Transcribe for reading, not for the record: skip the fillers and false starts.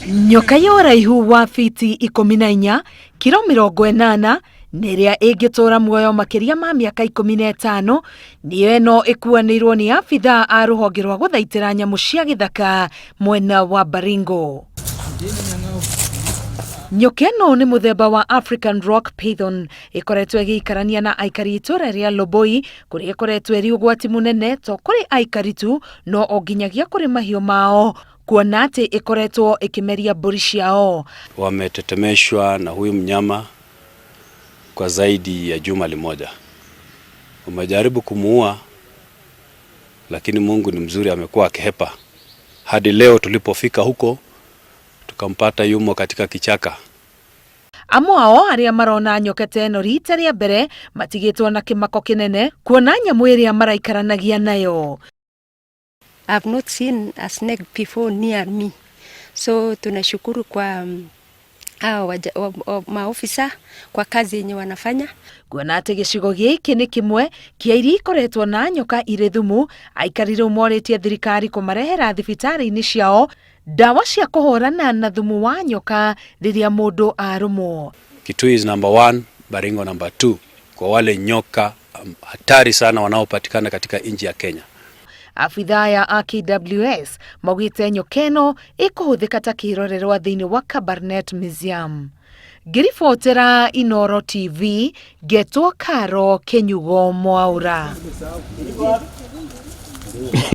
Nyoka ya ũraihu wa fiti 14, kiro 80, na ĩrĩa ĩngĩtũra muoyo makĩria ma mĩaka 15, nĩyo ĩno ĩkuanĩirwo nĩ abithaa a rũhonge rwa gũthaitĩra nyamũ cia gĩthaka mwena wa Baringo. Nyoka ĩno nĩ mũthemba wa African Rock Python, ĩkoretwo ĩgĩikarania na aikari itũra rĩa Loboi, kũrĩa ĩkoretwo ĩrĩ ũgwati mũnene to kũrĩ aikari tu, no o nginyagia kũrĩ mahiũ mao, kuona atĩ ĩkoretwo ĩkĩmeria mbũri ciao. Wametetemeshwa na huyu mnyama kwa zaidi ya juma limoja. Wamejaribu kumuua, lakini Mungu ni mzuri, amekuwa akihepa hadi leo tulipofika huko tukampata yumo katika kichaka. Amwe ao arĩa marona nyoka ta ĩno rita rĩa mbere matigĩtwo na kĩmako kĩnene kuona nyamũ ĩrĩa maraikaranagia nayo. I've not seen a snake before near me. So tunashukuru kwa hao maofisa kwa kazi yenye wanafanya. Kuona atĩ gĩcigo gĩkĩ nĩ kĩmwe kĩa iria ikoretwo na nyoka irĩ thumu, aikari rĩu morĩtie thirikari kũmarehera thibitarĩ-inĩ ciao ndawa cia kũhũrana na thumu wa nyoka rĩrĩa mũndũ arũmwo. Kitui is number one, Baringo number two kwa wale nyoka hatari sana wanaopatikana katika nchi ya Kenya. Abithaa ya a KWS maugĩte nyoka ĩno ĩkũhũthĩka ta kĩrorerwa thĩinĩ wa Kabarnet Museum. Ngĩribotera Inooro TV, ngetwo Karo Kĩnyugo Mwaura.